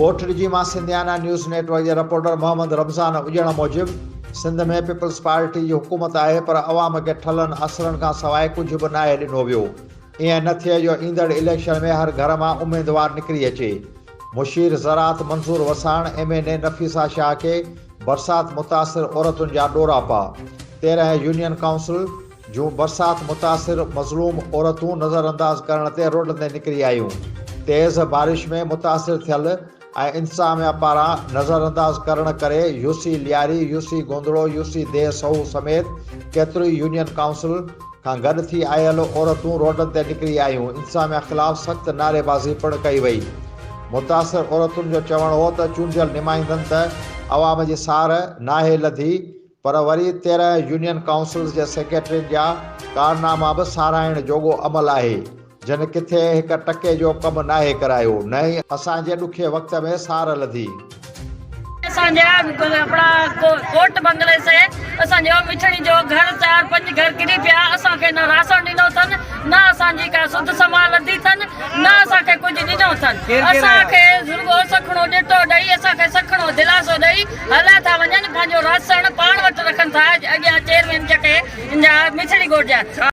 ڪوٽڏجي مان Sindhiana news net work جي reporter Muhammad Ramzan اڄڻ موجب سنڌ ۾ پيپلز پارٽي جي حڪومت آهي پر عوام کي ٺلهن اثرن کان سواء ڪجهه به ناهي ڏنو ويو ائين نه ٿئي جو ايندڙ اليڪشن ۾ هر گهر مان اميدوار نڪري اچي مشير زراعت Manzoor Wassan M N A Nafisa Shah کي برسات متاثر عورتن جا ڏوراپا 13 يونين ڪائونسل جون برسات متاثر مظلوم عورتون نظرانداز ڪرڻ تي روڊن تي نڪري آيون، تيز بارش ۾ متاثر ٿيل ۽ انتظاميا پاران نظرانداز ڪرڻ ڪري يوسي لياري، يوسي گوندڙو، يوسي ديهه سهو سميت ڪيتريون ئي يونين ڪائونسل کان گڏ ٿي آيل عورتون روڊن تي نڪري آيون، انتظاميا خلاف سخت نعريبازي پڻ ڪئي وئي. متاثر عورتن جو چوڻ هو ته چونڊيل نمائندن ته عوام جي سار ناهي لڌي، پر وري 13 يونين ڪائونسلز جي سيڪريٽرين جا ڪارناما به ساراهڻ جوڳو عمل آهي، جن ڪٿي هڪ ٽڪي جو ڪم ناهي ڪرايو، نه ئي اسان جي ڏکي وقت ۾ سار لڌي. اسان جا اپڻا ڪوٽ بنگلي سي اسان جو مٺڻي جو گهر چار پنج گهر ڪري پيا اسان کي نه راشن ڏنو اٿن نه اسان جي ڪا سڌ سما لڌي اٿن نه اسان کي ڪجهه ڏنو اٿن اسان کي رڳو سکڻو ڏٽو ڏئي اسان کي سکڻو دلاسو ڏئي هليا ٿا وڃن پنهنجو راسڻ پاڻ وٽ رکن ٿا اڳيان چيئرمين جيڪي ان جا مٺڙي ڳوٺ جا.